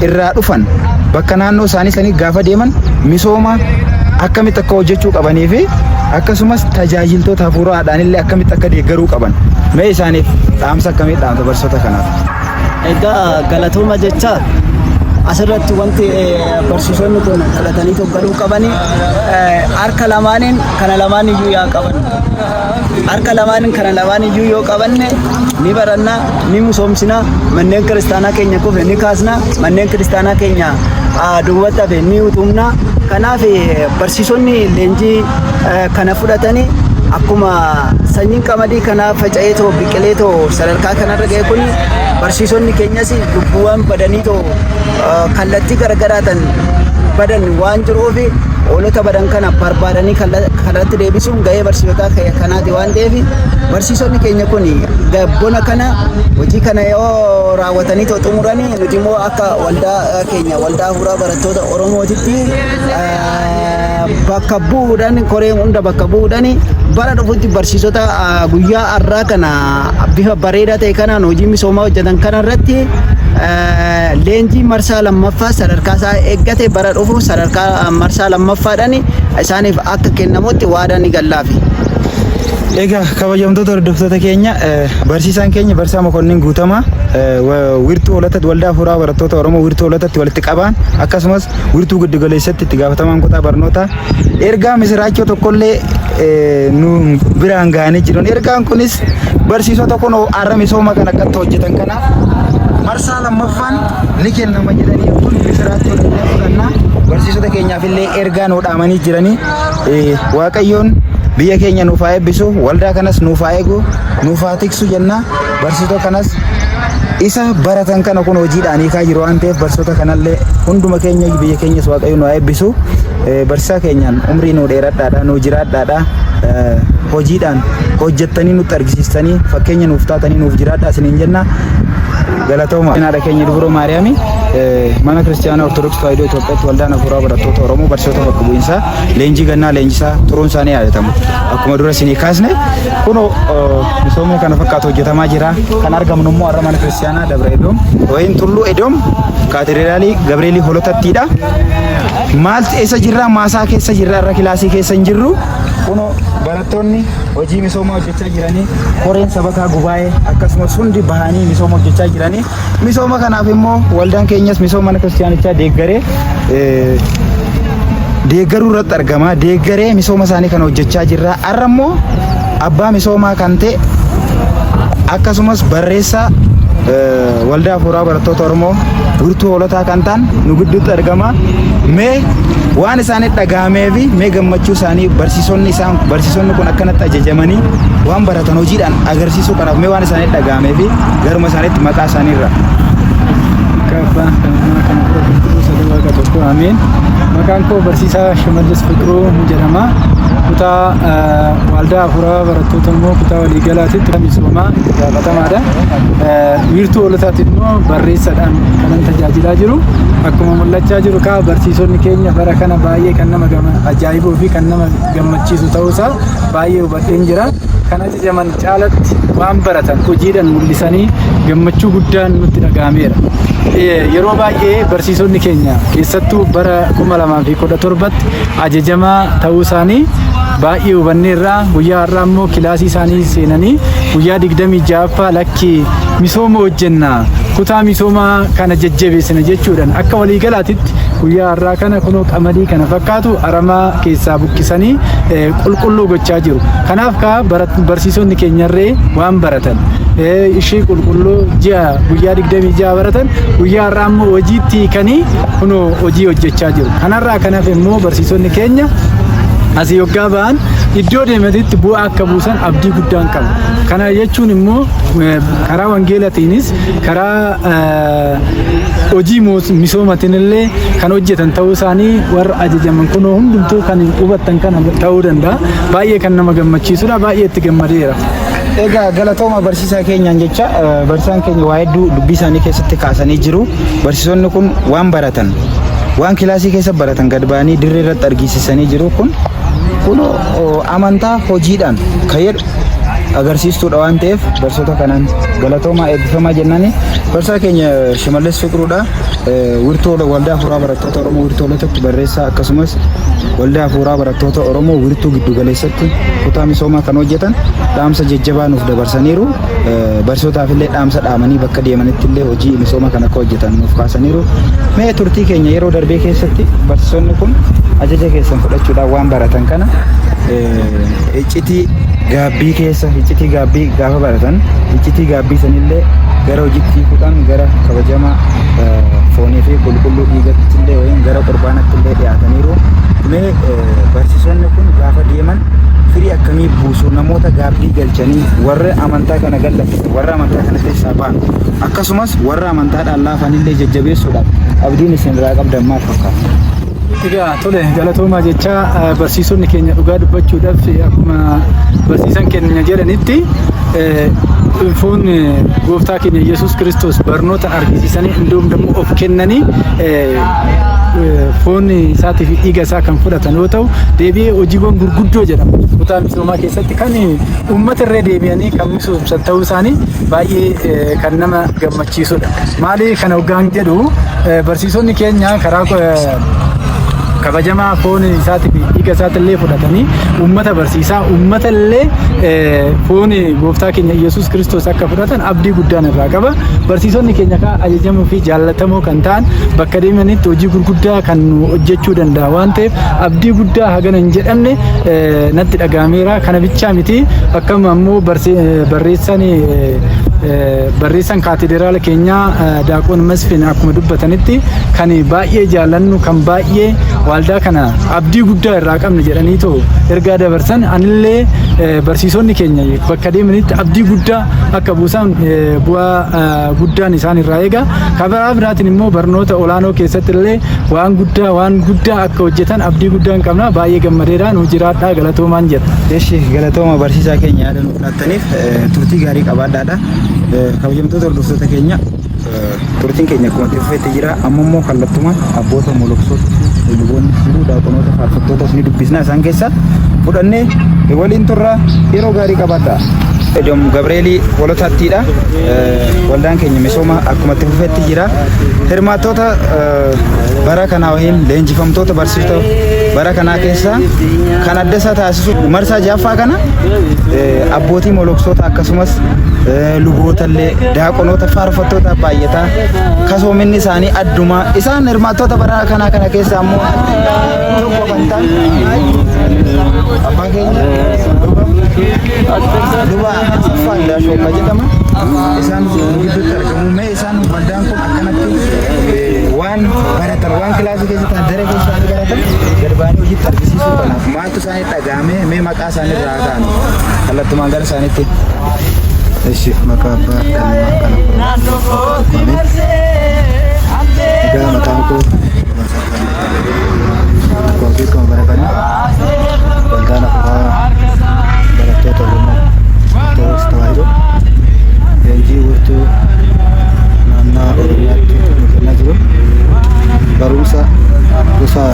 irraa dhufan bakka naannoo isaanii sanii gaafa deeman misooma akkamitti akka hojjechuu qabanii fi Akkasumas tajaajiltoota hafuuraadhaan illee akkamitti akka deeggaruu qaban mee isaaniif dhaamsa akkamii dhaamta barsiisota kanaaf? Egaa galatooma jecha asirratti wanti barsiisonni kun fudhatanii toggaluu qabani harka lamaaniin kana lamaan iyyuu yaa qaban. Harka lamaaniin kana lamaan iyyuu yoo qabanne ni baranna, ni misoomsina, manneen kiristaanaa keenya kufe ni kaasna, manneen kiristaanaa keenya duubatti hafe ni utubna. Kanaaf barsiisonni leenjii kana fudhatanii akkuma sanyiin qamadii kanaa faca'ee too biqilee too sadarkaa kanarra ga'e kun barsiisonni keenyas lubbuuwwan badanii too kallattii garaagaraatiin badan waan jiruuf hoolota badan kana barbaadanii kallattii deebisuun ga'ee barsiisotaa kanaati waan ta'eef barsiisonni keenya kun bona kana hojii kana yoo raawwatanii too xumuranii nuti immoo akka waldaa keenya waldaa hafuuraa barattoota Oromootitti bakka bu'uudhaan koree hunda bakka bu'uudhaan bara dhufutti barsiisota guyyaa har'aa kana bifa bareedaa ta'e kanaan hojii misoomaa hojjetan kana irratti leenjii marsaa lammaffaa sadarkaa isaa eeggate bara dhufu sadarkaa marsaa lammaffaadhaan isaaniif akka kennamutti waadaa ni gallaafi. Egaa kabajamtoota hordoftoota keenya, barsiisaan keenya Barsiisaa Mokonnin Guutamaa wiirtuu Hoolotatti waldaa hafuuraa barattoota Oromoo wiirtuu Hoolotatti walitti qabaan, akkasumas wiirtuu giddu galeessatti itti gaafatamaan kutaa barnootaa ergaa misiraachoo tokkollee nu biraan ga'anii jiran. Ergaan kunis barsiisota kun har'a misooma kan akkatti hojjetan kanaaf marsaa lammaffaan ni kennama jedhanii kun misiraachoo jennee fudhannaa. Barsiisota keenyaaf illee ergaa nu dhaamanii jiranii. Waaqayyoon biyya keenya nuuf haa eebbisu, waldaa kanas nuuf haa eegu, nuuf haa tiksu jenna. Barsiisota kanas isa baratan kana kun hojiidhaan hiikaa jiru waan ta'eef barsiisota kanallee hunduma keenya biyya keenyas Waaqayyo nu haa eebbisu. Barsiisaa keenyaan umrii nuu dheeradhaadha, nuu jiraadhaadha. Hojiidhaan hojjettanii nutti argisiistanii fakkeenya nuuf taatanii nuuf jiraadhaa isiniin jenna. Galatooma. Haadha keenya Dubroo Maariyaami mana kiristaanaa Ortodoksii Tawaahidoo Itoophiyaatti waldaan hafuuraa barattoota Oromoo barsiisota bakka bu'iinsaa leenjii gannaa leenjisaa turuun isaanii yaadatamu. Akkuma dura isinii kaasne kunoo misoomni kana fakkaatu hojjetamaa jira. Kan argamnu immoo har'a mana kiristaanaa Dabra Edoom wayin Tulluu Edoom Kaatedraalii Gabreelii Holotattiidha. Maal eessa jirra? Maasaa keessa jirra, irra kilaasii keessa hin jirru. Kunoo barattoonni hojii misoomaa hojjechaa jiranii, koreen sabakaa gubaa'ee akkasumas hundi bahanii misooma hojjechaa jiranii. Misooma kanaaf immoo waldaan keenyas misooma mana kiristiyaanichaa deeggaree deeggaruu irratti argama. Deeggaree misooma isaanii kana hojjechaa jirra. Har'a immoo abbaa misoomaa kan ta'e akkasumas barreessaa waldaa hafuuraa barattoota Oromoo wiirtuu hoolotaa kan ta'an nu gidduutti argama. Mee waan isaanitti dhaga'amee fi mee gammachuu isaanii barsiisonni isaan barsiisonni kun akkanatti ajajamanii waan baratan hojiidhaan agarsiisuu kanaaf mee waan isaanitti dhaga'amee fi garuma isaaniitti maqaa isaanii irraa. Maqaa Abbaa, kan Ilmaa, kan Hafuura Qulqulluu sadii Waaqa tokko, ameen. Maqaan koo Barsiisaa Shimallis Fiqiruu jedhama. Kutaa waldaa hafuuraa barattoota immoo kutaa waliigalaatitti misoomaa itti gaafatamaadha. Wiirtuu hoolotaatti immoo barreessaadhaan kanan tajaajilaa jiru. Akkuma mul'achaa jiru kaa barsiisonni keenya bara kana baay'ee kan nama ajaa'ibuu fi kan nama gammachiisu ta'uusaa baay'ee hubadheen jira. Kan ajajaman caalatti waan baratan hojiidhaan mul'isanii gammachuu guddaan nutti dhaga'ameera. Yeroo baay'ee barsiisonni keenya keessattuu bara 2017tti ajajamaa ta'uu isaanii baay'ee hubanneerra. Guyyaa har'aa immoo kilaasii isaanii seenanii guyyaa 26ffaa lakki misooma hojjenna, kutaa misoomaa kana jajjabeessina jechuudhaan akka waliigalaatitti guyyaa har'aa kana kunoo qamadii kana fakkaatu aramaa keessaa buqqisanii qulqulluu gochaa jiru. Kanaaf kaa barsiisonni keenyarree waan baratan ishii qulqulluu ji'a guyyaa 26 baratan guyyaa har'aa immoo hojiitti hiikanii kunoo hojii hojjechaa jiru. Kanarraa kanaaf immoo barsiisonni keenya asii yoggaa ba'an iddoo deemanitti bu'aa akka buusan abdii guddaan qaba. Kana jechuun immoo karaa wangeelatiinis karaa hojii misoomatiin illee kan hojjetan ta'uu isaanii warra ajajaman kunoo hundumtuu kan hubattan kana ta'uu danda'a. Baay'ee kan nama gammachiisudha. Baay'ee itti gammadeera. Egaa galatooma barsiisaa keenyaan jecha barsiisaan keenya waa hedduu dubbii isaanii keessatti kaasanii jiru. Barsiisonni kun waan baratan, waan kilaasii keessa baratan gad ba'anii dirree irratti argisiisanii jiru. Kun amantaa hojiidhaan kan jedhu agarsiistuudha waan ta'eef barsiisota kanaan galatoomaa, eebbifamaa jennaani. Barsaa keenya Shimallis Fiqiruudha. Wirtuu Waldaa Hafuuraa Barattoota Oromoo Wirtuu Hoolotatti barreessaa akkasumas Waldaa Hafuuraa Barattoota Oromoo Wirtuu Giddugaleessatti kutaa misoomaa kan hojjetan dhaamsa jajjabaa nuuf dabarsaniiru. Barsiisotaaf illee dhaamsa dhaamanii bakka deemanitti illee hojii misoomaa kan akka hojjetan nuuf kaasaniiru. Mee turtii keenya yeroo darbee keessatti barsiisonni kun ajaja keessan fudhachuudhaan waan baratan kana iccitii gaabbii keessa iccitii gaabbii gaafa baratan iccitii gaabbii sanillee gara hojiitti hiikuudhaan gara kabajama foonii fi qulqulluu dhiigatti illee wayiin gara qurbaanatti illee dhiyaataniiru. Mee barsiisonni kun gaafa deeman firii akkamii buusu namoota gaabbii galchanii warra amantaa kana gallakkisan warra amantaa kana keessaa ba'an akkasumas warra amantaadhaan laafanillee jajjabeessuudhaaf abdiin isin irraa qabdan maal fakkaata? Egaa tole galatoomaa jecha barsiisonni keenya dhugaa dubbachuudhaaf akkuma barsiisan keenya jedhanitti foon gooftaa keenya Yesuus Kiristoos barnoota argisiisanii hunduum immoo of kennanii foon isaatii fi dhiiga isaa kan fudhatan yoo ta'u deebi'ee hojiiwwan gurguddoo jedhamu kutaa misoomaa keessatti kan uummata irra deebi'anii kan misoomsan ta'uu isaanii baay'ee kan nama gammachiisudha. Maali kana hoggaan jedhu barsiisonni keenya karaa kabajamaa foon isaatii fi dhiiga isaati illee fudhatanii uummata barsiisaa uummata illee foon gooftaa keenya Yesuus Kiristoos akka fudhatan abdii guddaan irraa qaba. Barsiisonni keenya kaa ajajamoo fi jaallatamoo kan ta'an bakka deemanitti hojii gurguddaa kan nu hojjechuu danda'a waan ta'eef abdii guddaa hagana hin jedhamne natti dhaga'ameera. Kana bichaa miti akkuma ammoo barreessaan barreessaan kaatederaala keenyaa Daaqoon Masfin akkuma dubbatanitti kan baay'ee jaallannu kan baay'ee waldaa kana abdii guddaa irraa qabna jedhaniitoo ergaa dabarsan anillee barsiisonni keenya bakka deemanitti abdii guddaa akka buusan bu'aa guddaan isaan irraa eega. Karaa biraatiin immoo barnoota olaanoo keessatti illee waan guddaa waan guddaa akka hojjetan abdii guddaan qabna. Baay'ee gammadeera nu jiraadhaa galatoomaan jedha. Eshi galatooma barsiisaa keenya yaada nuuf laattaniif turtii gaarii qabaadhaadha. Kabajamtoota hordoftoota keenya turtiin keenya akkuma itti fufetti jira. Amma immoo kallattumaan abboota moloksoota fi luboonni jiru daaqonoota faarfattootas ni dubbisna isaan keessa fudhannee waliin turra yeroo gaarii qabaadha. Edoom Gabreelii Holotaattiidha. Waldaan keenya misooma akkuma itti fufetti jira. Hirmaattoota bara kanaa waliin leenjifamtoota barsiisota bara kanaa keessaa kan adda isaa taasisu marsaa jaaffaa kana abbootii moloksoota akkasumas lubootallee daaqonoota faarfattoota baay'ataa kasoominni isaanii addumaa isaan hirmaattoota bara kanaa kana keessaa immoo tokko kan ta'an abbaa keenya luba Asaffaa Indaashoo kan jedhama isaan gidduutti argamu mee isaan waldaan kun akkanatti waan baratan waan kilaasii keessa ta'an daree keessa isaanii baratan gad ba'anii hojiitti argisiisuu kanaaf maaltu isaanii dhaga'ame mee maqaa isaanii irraa haa ka'an kallattumaan gara isaaniitti. Eshi maqaa abbaa ilmaa kana Ameen. Egaa maqaan koo akkuma beekamu bara kana waldaan afuuraa barattoota Oromoo Ortodoksii Tawaahidoo leenjii wirtuu naannaa Oromiyaatti nu kennaa jiru. Barumsa gosa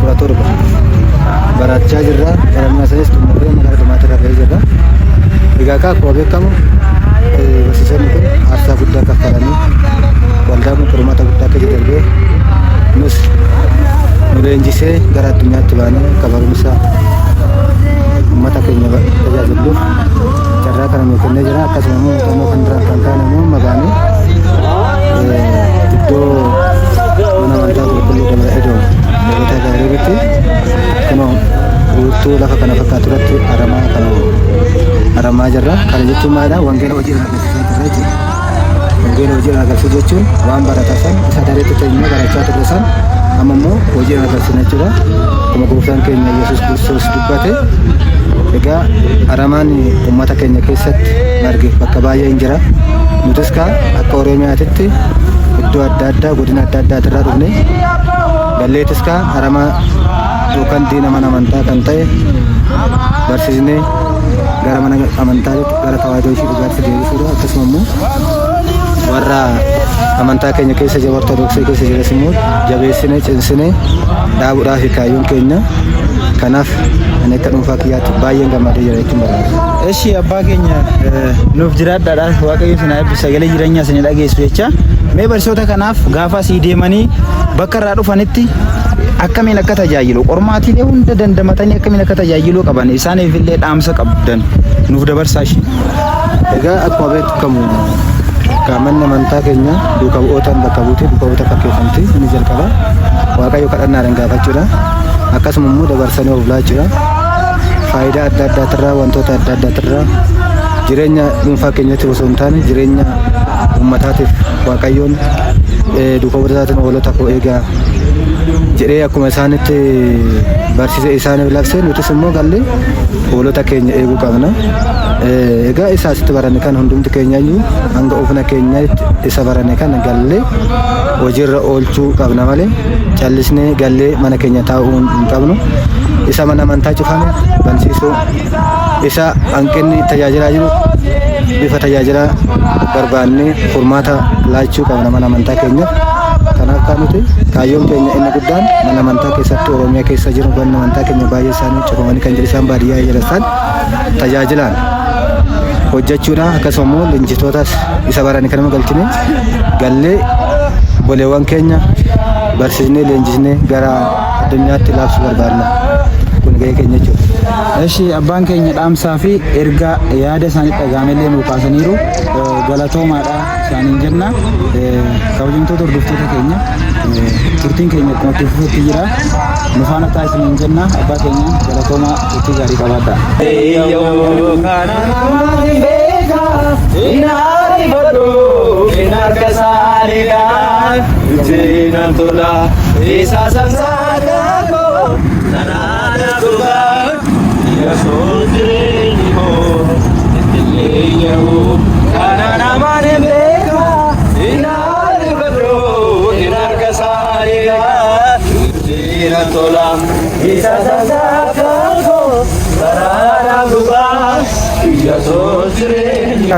17 barachaa jirra. Barannaa sanis xumurree magaalaa dhumaatti irra ga'ee jirra. Egaa akka akkuma beekamu barsiisonni kun aarsaa guddaa kaffalanii waldaan kun qormaata guddaa keessa darbee nus nu leenjisee gara addunyaatti baanee akka barumsa uummata keenya tajaajilluuf carraa kana nu kennee jira. Akkasuma immoo muuxannoo kan duraan kan kaan immoo amma baanee iddoo mana amantaa qulqulluu Dabra Edoom Hoolotaa Gabrielitti kunoo guutuu lafa kana fakkaatu irratti aramaa kana aramaa jirra. Kana jechuun maalidha? Wangeela hojii irra agarsiisaa jirra jechuudha. Wangeela hojii irra agarsiisuu jechuun waan baratan san isa dareetti teenyee barachaa turre san amma immoo hojii irra agarsiisna jechuudha. Akkuma gooftaan keenya Yesuus Kiristoos dubbate egaa aramaan uummata keenya keessatti marge bakka baay'ee hin jira. Nutis kaa akka Oromiyaatitti iddoo adda addaa godina adda addaatirraa dhufne galleetis kaa aramaa yookaan diina mana amantaa kan ta'e barsiisnee gara mana amantaatti gara tawaahidoo ishee dhugaatti deebisuudha. Akkasuma immoo Warra amantaa keenya keessa jiru Ortodoksii keessa jiras immoo jabeessinee cimsinee dhaabuudhaaf kaayyoon keenya. Kanaaf ani akka dhuunfaa kiyyaatti baay'een gammadee jira jechuun barbaada. Eshi abbaa keenya nuuf jiraadhaadha. Waaqayyo isin haa eebbisu, sagalee jireenyaa isin dhageessu jecha. Mee barsiisota kanaaf gaafa asii deemanii bakka irraa dhufanitti akkamiin akka tajaajilu, qormaatiilee hunda dandamatanii akkamiin akka tajaajiluu qaban isaaniif illee dhaamsa qabdan nuuf dabarsaa ishee. Egaa akkuma beekamu manni amantaa keenya duuka bu'ootaan bakka buutee duuka bu'oota fakkeeffamti. Inni jalqaba Waaqayyo kadhannaadhaan gaafachuudha. Akkasuma immoo dabarsanii of laachuudha. Faayidaa adda addaatirraa, wantoota adda addaatirraa, jireenya dhuunfaa keenyatti osoo hin taane jireenya uummataatiif Waaqayyoon duuka bu'ootaatiin hoolota koo eegaa jedhee akkuma isaanitti barsiise isaaniif labse, nutis immoo gallee hoolota keenya eeguu qabna. Egaa isa asitti baranne kan hundumti keenya iyyuu hanga ofna keenyaatti isa baranne kana gallee hojiirra oolchuu qabna malee callisnee gallee mana keenya taa'uu hin qabnu. Isa mana amantaa cufame bansiisuu, isa hanqinni tajaajilaa jiru bifa tajaajilaa barbaannee furmaata laachuu qabna mana amantaa keenyaaf. Kanaaf kan nuti kaayyoon keenya inni guddaan mana amantaa keessatti Oromiyaa keessa jiru manni amantaa keenya baay'ee isaanii cufamanii kan jiru, isaan baadiyyaa jiran tajaajilaan hojjechuudha. Akkasuma immoo leenjitootas isa baranii kanuma galchine gallee boleewwan keenya barsiisnee leenjisnee gara addunyaatti laabsuu barbaadna. Kun gahee keenya jechuudha. Eshi abbaan keenya dhaamsaa fi ergaa yaada isaanii dhaga'amellee nuu kaasaniiru, galatoomaadha isaaniin jenna. Kabajamtoota hordoftoota keenya, turtiin keenya akkuma itti fufetti jira. Nu faana ta'a isiniin jenna. Abbaa keenya galatoomaa, turtii gaarii qabaadha.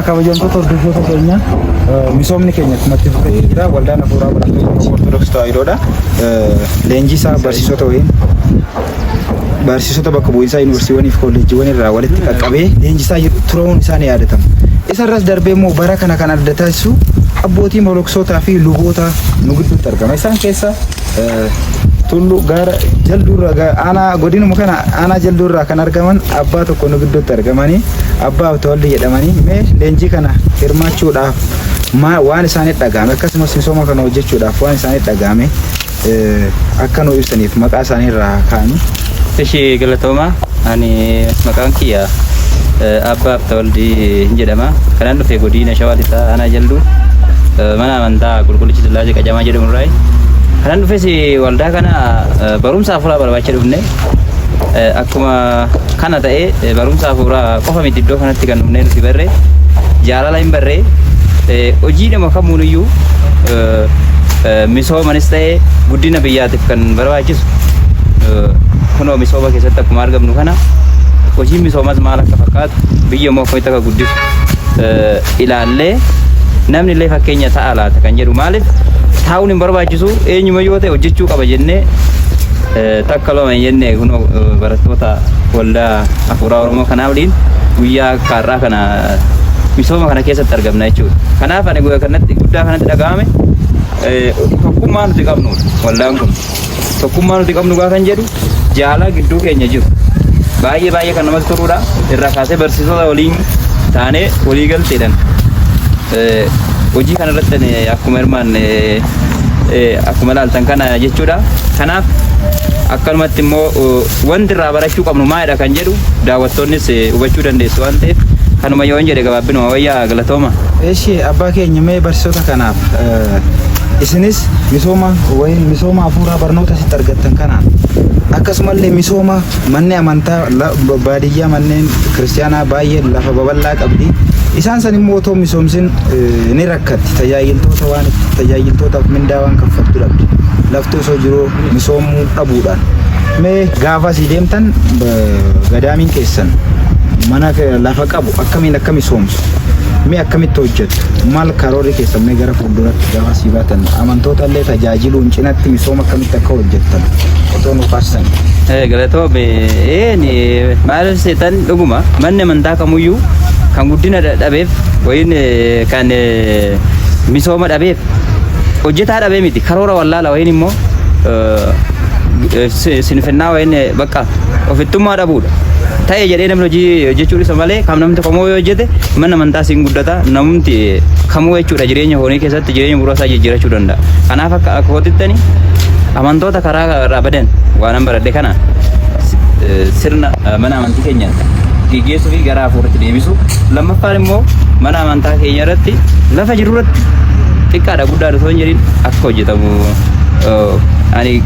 Kabajamtoota hordoftoota keenya, misoomni keenya akkuma itti fufetti jira. Waldaan Hafuuraa Barattoota Oromoo Ortodoksii Tawaahidoodha. Leenjii isaa barsiisota waliin, barsiisota bakka bu'iinsaa yuunivarsiitiiwwanii fi kolleejjiiwwan irraa walitti qaqqabee leenjisaa turuun isaa ni yaadatama. Isarras darbee immoo bara kana kan adda taasisu abbootii moloksootaa fi luboota nu gidduutti argama. Isaan keessa Tulluu gaara Jalduurraa, aanaa godinuma kana aanaa Jalduurraa kan argaman abbaa tokko nu gidduutti argamanii, abbaa Abtawalli jedhamanii, mee leenjii kana hirmaachuudhaaf waan isaanitti dhaga'ame, akkasumas misooma kana hojjechuudhaaf waan isaanitti dhaga'ame akka nu ibsaniif maqaa isaanii irraa ka'anii. Ishi galatooma, ani maqaan kiyya Abbaa Abtawaldii jedhama. Kanan dhufe godina Shawaa Lixaa, aanaa Jalduu, mana amantaa Qulqullicha Sillaasee Qacamaa jedhamu irraayi. Kanan dhufes waldaa kana barumsa hafuuraa barbaacha dhufne. Akkuma kana ta'ee barumsa hafuuraa qofa miti, iddoo kanatti kan dhufnee nuti barre jaalala hin barre, hojii nama kamuuniyyuu misoomanis ta'ee guddina biyyaatiif kan barbaachisu kunoo misooma keessatti akkuma argamnu kana hojiin misoomas maal akka fakkaatu, biyya immoo akkamitti akka guddisu ilaallee namni illee fakkeenya ta'a laata kan jedhu, maaliif taa'uun hin barbaachisu, eenyuma yoo ta'e hojjechuu qaba jennee takka lama hin jenne, kunoo barattoota Waldaa Hafuuraa Oromoo kanaa waliin guyyaa kaarraa kana misooma kana keessatti argamna jechuudha. Kanaaf ani kanatti guddaa kanatti dhaga'ame tokkummaa nuti qabnudha waldaan kun. Tokkummaa nuti qabnu gaafa jedhu jaalala gidduu keenya jiru baay'ee baay'ee kan namatti toludha. Irraa kaasee barsiisota waliin taanee walii galteedhaan hojii kana irratti akkuma hirmaanne akkuma ilaaltan kana jechuudha. Kanaaf akkanumatti immoo wanti irraa barachuu qabnu maalidha kan jedhu daawwattoonnis hubachuu dandeessu waan ta'eef, kanuma yoo hin jedhe gabaabbinuma wayyaa, galatooma. Eshi abbaa keenya, mee barsiisota kanaaf isinis misooma wayin misooma hafuuraa barnoota asitti argattan kanaan, akkasumallee misooma manni amantaa baadiyyaa, manneen kiristaanaa baay'ee lafa babal'aa qabdi. Isaan san immoo otoo misoomsin ni rakkatti, tajaajiltoota waan tajaajiltootaaf mindaa waan kaffaltu dhabdi. Lafti osoo jiruu misoomuu dhabuudhaan. Mee gaafa asii deemtan gadaamiin keessan mana lafa qabu akkamiin akka misoomsu Mee akkamitti hojjettu? Maal karoorri keessan mee gara fuulduratti gaafa sii baatan amantoota illee tajaajiluun cinatti misooma akkamitti akka hojjettan otoo nu kaastan. Galatoome maal seetan dhuguma manni amantaa kamuyyuu kan guddina dhabeef wayin kan misooma dhabeef hojjetaa dhabee miti karoora wallaala wayin immoo sinfinnaa wayin bakka ofittummaa dhabuudha. Ta'e jedhee namni hojii hojjechuu isa malee kan namni tokko yoo hojjete manni amantaa siin guddata namni kamuu jechuudha jireenya horii keessatti jireenya muraasaa jijjiirachuu danda'a. Kanaaf akka akka hootittani amantoota karaa irraa badan waan baradhe kana sirna mana amantii keenya geggeessuu fi gara hafuuratti deebisu. Lammaffaan immoo mana amantaa keenya irratti lafa jiru irratti xiqqaadha guddaadha osoo hin jedhin akka hojjetamu ani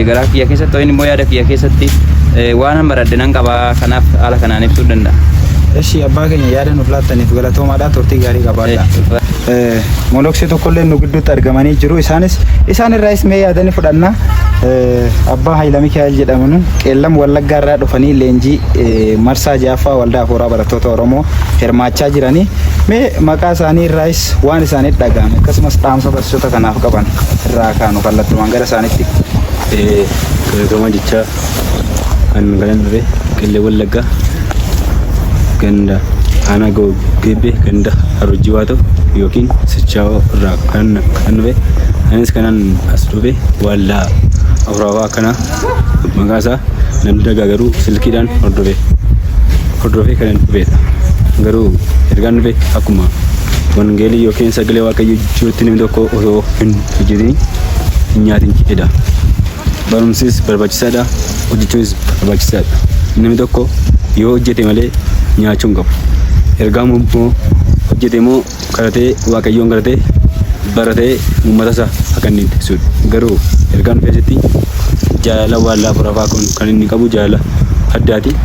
garaa kiyya keessatti yookiin immoo yaada kiyya keessatti waan baradhe nan qaba kanaaf haala kanaan ibsuu danda'a. Eshi abbaa keenya yaada nuuf laattaniif galatoomaadha turtii gaarii qabaadha. Moloksee tokkollee nu gidduutti argamanii jiru. Isaanis isaan irraayis mee yaadanii fudhanna. Abbaa Hayila Mikaa'el jedhaman Qeellam Wallaggaa irraa dhufanii leenjii marsaa ja'affaa waldaa afuuraa barattoota Oromoo hirmaachaa jiranii. Mee maqaa isaanii irraayis waan isaanitti dhaga'ame akkasumas dhaamsa barsiisota kanaaf qaban irraa kaanu kallattumaan gara isaaniitti. Galatoomaa jechaa kan kanan dhufe Qillee Wallaggaa ganda aanaa Geebbee ganda Harojjii Waatoo yookiin Sichaawoo irraa kan dhufe. Anis kanan as dhufe waldaa afuurawaa kana maqaa isaa namni dagaa garuu silkiidhaan hordofee kanan dhufedha. Garuu ergaan dhufe akkuma wangeelii yookiin sagalee Waaqayyoo jirutti namni tokko osoo hin hojjetin hin nyaatin jedha. Barumsis barbaachisaadha, hojjechuunis barbaachisaadha. Namni tokko yoo hojjete malee nyaachuu hin qabu. Ergaan immoo hojjete immoo kadhatee Waaqayyoon kadhatee baratee uummata isaa akka inni tiksudha. Garuu ergaan keessatti jaalala waldaa afuurawaa kun kan inni qabu jaalala addaati.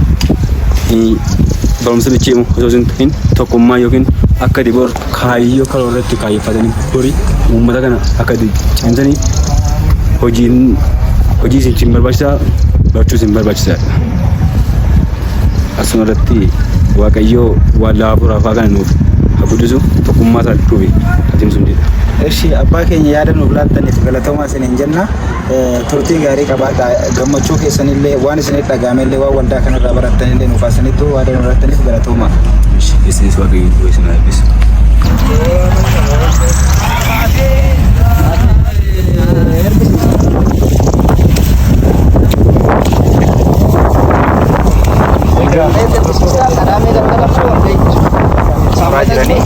Barumsa bicheemu osoo hin ta'in tokkummaa yookiin akka bor kaayyoo karoora irratti kaayyeffatanii horii uummata kana akka cimsanii hojiin hojii isin barbaachisaa barachuu isin barbaachisaadha. Asuma irratti Waaqayyoo waldaa afuurawaa kana nuuf haa guddisu tokkummaa isaa nuuf haa cimsu jedha. Eshi abbaa keenya yaada nuuf laattaniif galatoomaa isiniin jenna. Turtii gaarii qabaadha. Gammachuu keessanillee waan isinitti dhaga'amellee waan waldaa kanarraa barattanillee nuuf haasaniitu yaada nuuf laattaniif galatoomaa. Isinis Waaqayyo isin haa eebbisu. Suuraa jiranii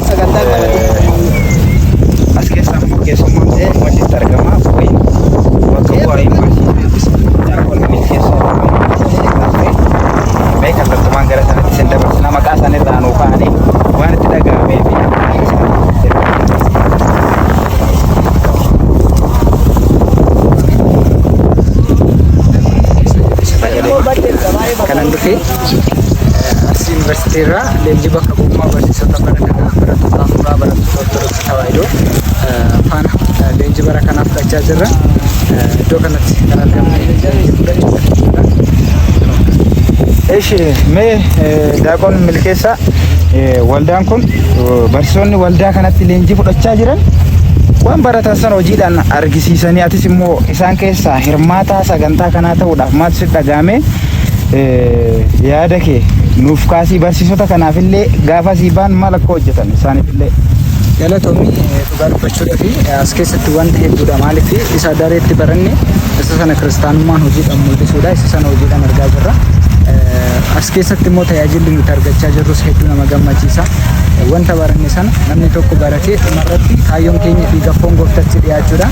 as keessa immoo keessummaan walitti argama. Bakka bu'aa yuunivarsiitii keessa mee kallattumaan gara sanatti isin dabarsina maqaa isaanii irraa nuu ka'anii waan itti dhaga'amee fi Kanan dhufe Arsii Yuunivarsiitii irraa leenjii bakka bu'ummaa barsiisota bara kanaa barattoota afuuraa barattoota Ortodoksii Tawaahidoo faana leenjii bara kanaa fudhachaa jirra. Iddoo kanatti kan argamne leenjii fudhachuudha. Eshi mee Daaqon Milkeessaa waldaan kun barsiisonni waldaa kanatti leenjii fudhachaa jiran waan baratan sana hojiidhaan argisiisanii atis immoo isaan keessaa hirmaataa sagantaa kanaa ta'uudhaaf maaltu sitti dhaga'ame yaada kee nuuf kaasii barsiisota kanaafillee gaafa sii ba'an maal akka hojjetan isaaniifillee. Galatoomii dhugaa dubbachuudhaa fi as keessatti wanta hedduudha. Maaliif isa dareetti baranne isa sana kiristaanummaan hojiidhaan mul'isuudha. Isa sana hojiidhaan argaa jirra. As keessatti immoo tajaajilli nuti argachaa jirrus hedduu nama gammachiisa. Wanta baranne sana namni tokko baratee dhumarratti kaayyoon keenya dhiiga foon gooftatti dhiyaachuudha.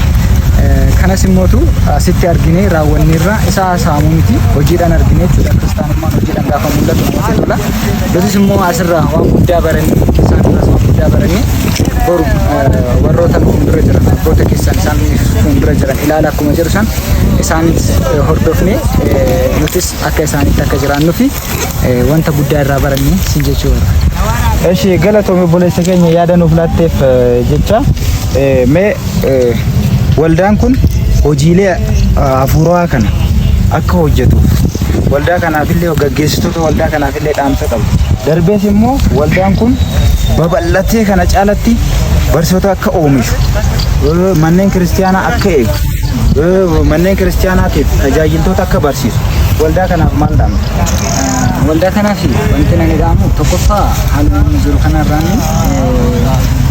Kanas immootu asitti arginee raawwanneerra isa haasa'amu miti hojiidhaan argine jechuudha. Kiristaanummaan hojiidhaan gaafa mul'atu namatti tola. Nutis immoo asirraa waan guddaa baranne isaan irraas waan guddaa baranne boru warroota nu fuuldura jiran abboota keessan isaan fuuldura jiran ilaala akkuma jiru san isaanis hordofne nutis akka isaanitti akka jiraannuu fi wanta guddaa irraa baranne sin jechuu barbaada. Eshi galatoomii obboleessa keenya yaada nuuf laatteef jecha mee waldaan kun hojiilee hafuuraa kana akka hojjetuuf waldaa kanaafillee gaggeessitoota waldaa kanaafillee dhaamsa qabu. Darbees immoo waldaan kun babal'atee kana caalatti barsiisota akka oomishu, manneen kiristiyaanaa akka eegu, manneen kiristiyaanaatiif tajaajiltoota akka barsiisu waldaa kanaaf maal dhaamta? Waldaa kanaaf wanti ani dhaamu tokkoffaa haaluma inni jiru kanarraan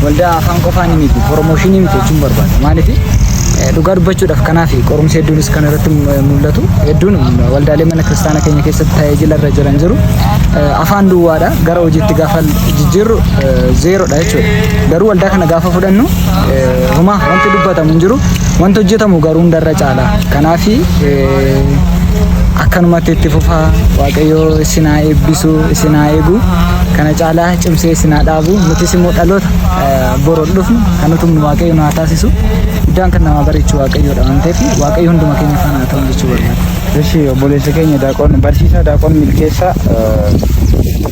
waldaa afaan qofaan miti, promotion miti jechuun barbaada. Maaliif, dhugaa dubbachuudhaaf kanaaf qorumsi hedduunis kan irratti mul'atu hedduun waldaalee mana kiristaanaa keenya keessatti tajaajila irra jiran jiru. Afaan duwwaadha, gara hojiitti gaafa jijjiirru zeeroodha jechuudha. Garuu waldaa kana gaafa fudhannu homaa wanti dubbatamu hin jiru, wanti hojjetamu garuu hundarra caala. Kanaaf akkanumatti itti fufaa, Waaqayyo isin haa eebbisu, isin haa eegu, kana caalaa cimsee isin haa dhaabu. Nutis immoo dhaloota boru dhufnu kan utumnu Waaqayyo nu haa taasisu. Iddaan kan namaa bareechu Waaqayyoodha waan ta'eef, Waaqayyo hunduma keenya faana haa ta'u jechuu barbaada. Eshi, obboleessa keenya Daaqon, barsiisaa Daaqon Milkeessaa,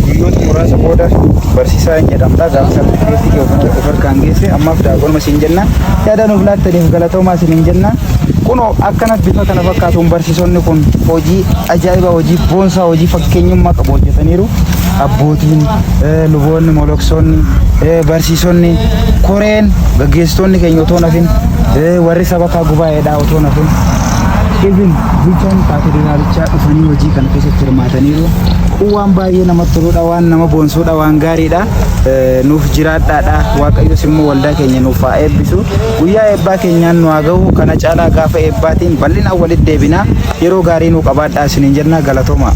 guyyoota muraasa booda barsiisaa hin jedhamta gaafa sartifikeettii kee of harkaan geesse. Ammaaf daaqonuma siin jenna. Yaada nuuf laattaniif galatoomaa siin hin jenna. Kunoo akkanatti bifa kana fakkaatuun barsiisonni kun hojii ajaa'ibaa, hojii boonsaa, hojii fakkeenyummaa qabu hojjetaniiru. Abbootiin, luboonni, moloksoonni, barsiisonni, koreen gaggeessitoonni keenya otoo nafin, warri sabakaa gubaa'eedhaa otoo nafin, even bulchaan kaatedraalichaa dhufanii hojii kana keessatti hirmaataniiru. Kun waan baay'ee namatti toludha, waan nama boonsuudha, waan gaariidha. Nuuf jiraadhaadha. Waaqayyos immoo waldaa keenya nuuf haa eebbisu. Guyyaa eebbaa keenyaan nu haa gahu. Kana caalaa gaafa eebbaatiin bal'inaan walitti deebina. Yeroo gaarii nu qabaadhaa isiniin jenna, galatooma.